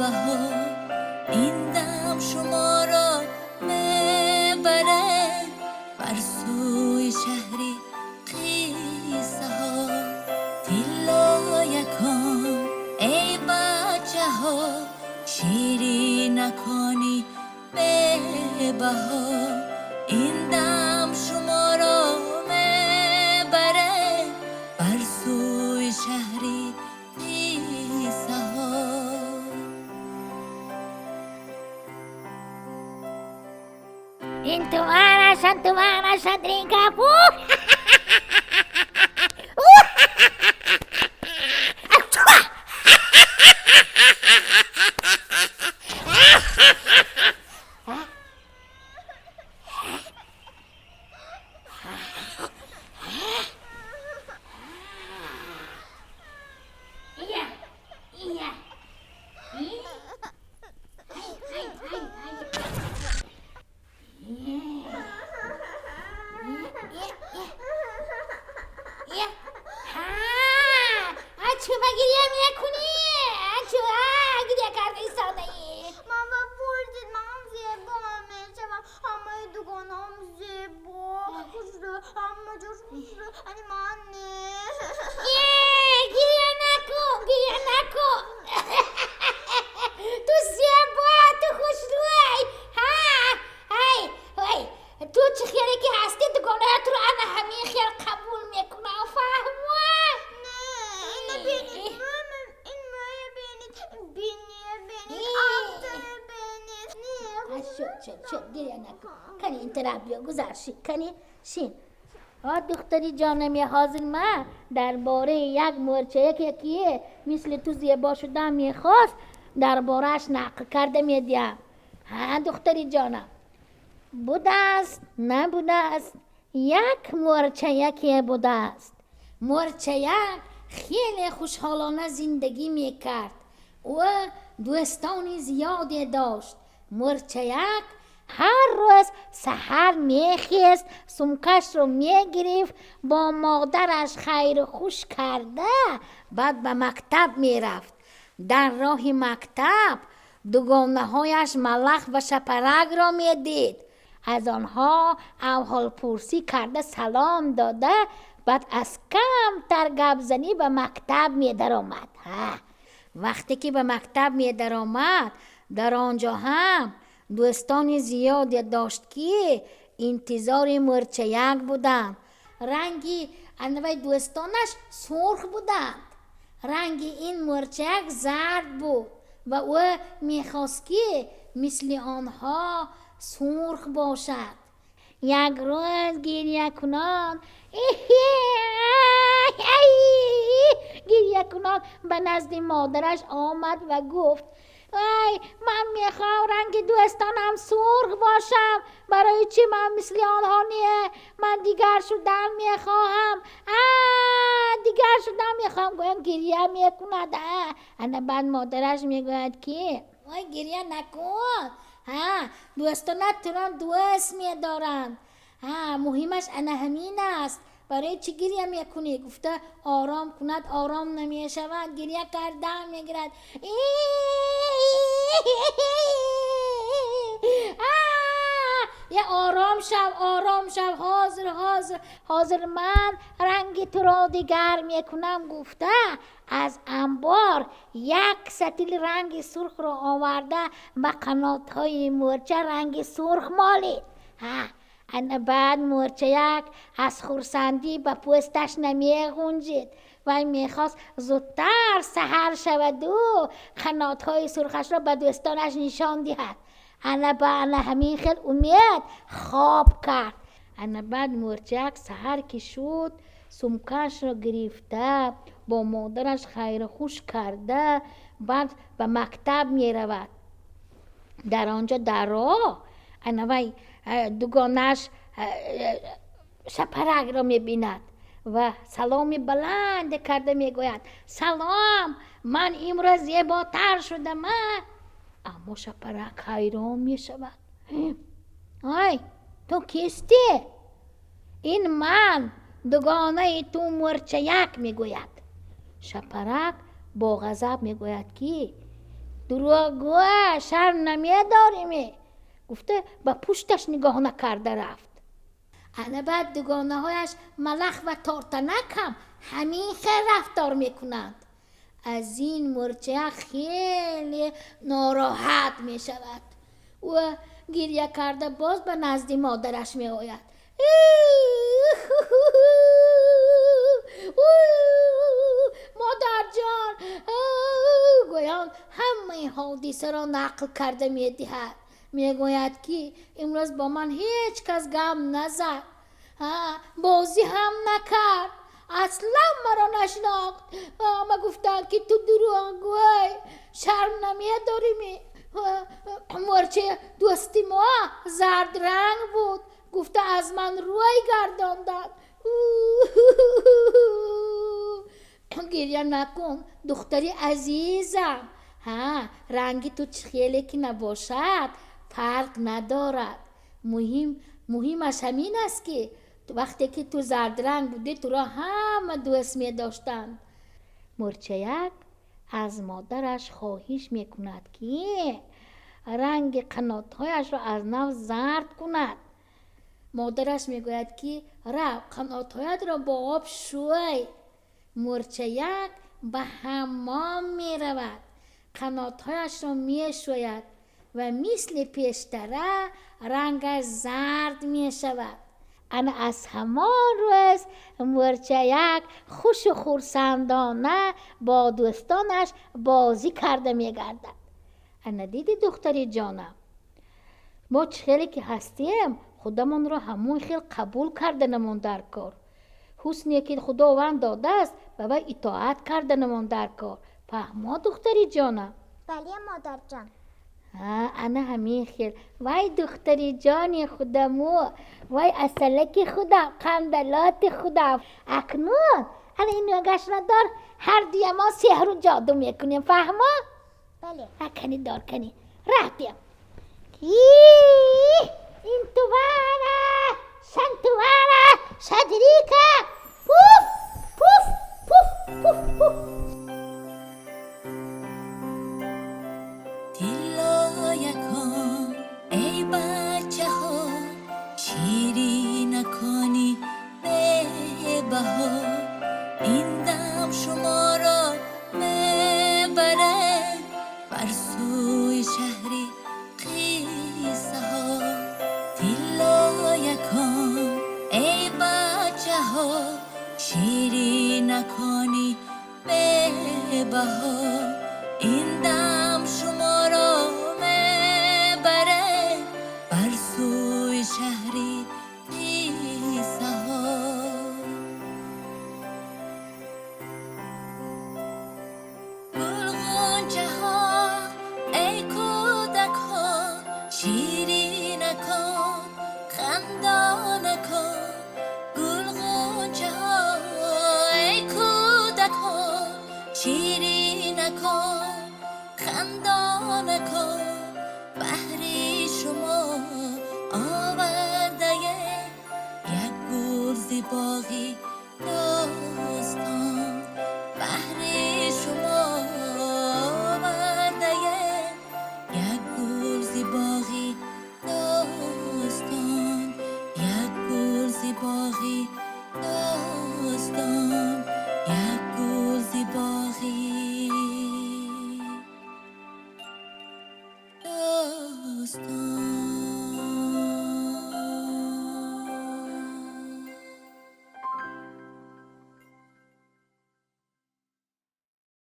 Бебаҳо, ин дам шуморо мебарад бар сӯи шаҳри қиссаҳо. Тиллоякон, эй бачаҳо, ширинакони бебаҳо, ин дам шуморо мебарад бар сӯи шаҳри қиссаҳо. Ин туманаш, туманаш, дринкапу. Iya, iya. Ай, ай, ай, ай. Чума гиря мекунӣ? Чума гиря карда истодаӣ? Мама пурсид, ман зебо мешавам, ҳамаи дугонаам зебо, хушрӯ, ҳама ҷош хушрӯ, ани ман не. Э, гиря накун, гиря накун. Ту зебо, ту хушрӯй. Ҳа, ай, ай, ту чӣ хеле ки ҳастӣ, дугонаятро ана ҳамин хел қабул мекунам, фаҳмо? Не, ина бинед, ин мӯя бинед, биния бинед, афтая бинед. Не. Шуд, шуд, шуд, гиря накун. Кани, ин тараф биё, гузар, шин, кани, шин. А, духтари ҷонами, ҳозир ман дар бораи як мӯрчаяке, ки мисли ту зебо шудан мехост, дар борааш нақл карда медиҳам. Ҳа, духтари ҷонам, будааст, набудааст, як мӯрчаяке будааст. Мӯрчаяк хеле хушҳолона зиндагӣ мекард. Ӯ дӯстони зиёде дошт. Мӯрчаяк ҳар рӯз саҳар мехест, сумкашро мегирифт, бо модараш хайру хуш карда, баъд ба мактаб мерафт. Дар роҳи мактаб дугонаҳояш Малах ва Шапаракро медид. Аз онҳо аҳволпурсӣ карда, салом дода, баъд аз камтар гапзанӣ ба мактаб медаромад. Вақте ки ба мактаб медаромад, дар он ҷо ҳам дӯстони зиёде дошт, ки интизори мӯрчаяк буданд. Ранги анавай дӯстонаш сурх буданд, ранги ин мӯрчаяк зард буд ва ӯ мехост, ки мисли онҳо сурх бошад. Як рӯз гирякунон, гирякунон ба назди модараш омад ва гуфт: «Ай, ман мехоҳам ранги дӯстонам сурх бошам. Барои чӣ ман мисли онҳо не? Ман дигар шудан мехоҳам, а дигар шудан мехоҳам», гӯям гиря мекунад. Ана баъд модараш мегӯяд, ки: «Ой, гиря накун, ҳа, дӯстонат туро дӯст медоранд, ҳа, муҳимаш ана ҳамин аст. Барои чӣ гиря мекунӣ?» гуфта ором кунад, ором намешавад, гиря кардан мегирад. Я, ором шав, ором шав, ҳозир, ҳозир, ҳозир ман ранги туро дигар мекунам, гуфта, аз амбор як сатили ранги сурхро оварда, ба қанотҳои мӯрча ранги сурх молид. Ҳа, ана баъд мӯрчаяк аз хурсандӣ ба пӯсташ намеғунҷид. Вай мехост зудтар саҳар шаваду қанотҳои сурхашро ба дӯстонаш нишон диҳад. Ана ба ана ҳамин хел умед хоб кард. Ана баъд мӯрчаяк саҳар ки шуд, сумкашро гирифта, бо модараш хайру хуш карда, баъд ба мактаб меравад. Дар он ҷо, дар роҳ, ана вай дугонааш Шапаракро мебинад ва саломи баланде карда мегӯяд: «Салом, ман имрӯз зеботар шудам». Аммо Шапарак ҳайрон мешавад: «Ай, ту кистӣ?» «Ин ман, дугонаи ту, мӯрчаяк», мегӯяд. Шапарак бо ғазаб мегӯяд, ки: Дурӯғгӯ, шарм намедорӣ? Гуфта ба пушташ нигоҳ накарда рафт. Ана баъд дугонаҳояш Малах ва Тортанак ҳам ҳамин хел рафтор мекунанд. Аз ин мӯрча хеле нороҳат мешавад. Ӯ гиря карда боз ба назди модараш меояд. Модарҷон, гӯён ҳамаи ҳодисаро нақл карда медиҳад. Мегӯяд, ки имрӯз бо ман ҳеҷ кас гап назад, бозӣ ҳам накард, аслан маро нашинохт. Ҳама гуфтанд, ки ту дурӯғгӯй, шарм намедорӣ? Мӯрча дӯсти мо зардранг буд, гуфта аз ман рӯй гардонданд. Гиря накун, духтари азизам. Ҳа, ранги ту чӣ хеле ки набошад, фарқ надорад. Муҳимаш ҳамин аст, ки вақте ки ту зардранг будӣ, туро ҳама дӯст медоштанд. Мӯрчаяк аз модараш хоҳиш мекунад, ки ранги қанотҳояшро аз нав зард кунад. Модараш мегӯяд, ки рав, қанотҳоятро бо об шӯй. Мӯрчаяк ба ҳаммом меравад, қанотҳояшро мешӯяд ва мисли пештара рангаш зард мешавад. Ана аз ҳамон рӯз мӯрчаяк хушу хурсандона бо дӯстонаш бозӣ карда мегардад. Ана диди, духтари ҷонам, мо чӣ хеле ки ҳастем, худамонро ҳамон хел қабул карданамон дар кор. Ҳусне ки Худованд додааст, ба вай итоат карданамон дар кор. Фаҳмо, духтари ҷонам? Бале, модарҷон. Ана ҳамин хел. Вай, духтари ҷони худаму, вай, асалаки худам, қандалоти худам. Акнун ана ин нӯгашро дор, ҳар дуя мо сеҳру ҷоду мекунем. Фаҳмо? Бале. Кани, дор, кани, рафтем. Интувара, шантувара, шадрика, пуф, пуф, пуф, пуф, пуф. Тиллоякон, эй бачаҳо, ширинакони бебаҳо, ин дам шуморо мебарад бар сӯи шаҳри қиссаҳо. Тиллоякон, эй бачаҳо, ширинакони бебаҳо, ин дам шуморо мебарад бар сӯи шаҳри қиссаҳо. Гулғунчаҳо, эй кӯдакҳо, ширинакон, хандонакон. Гулғунчаҳо, эй кӯдакҳо, ширинакон, хандонакон, баҳри шумо овардаем як гул зи боғи дӯстон.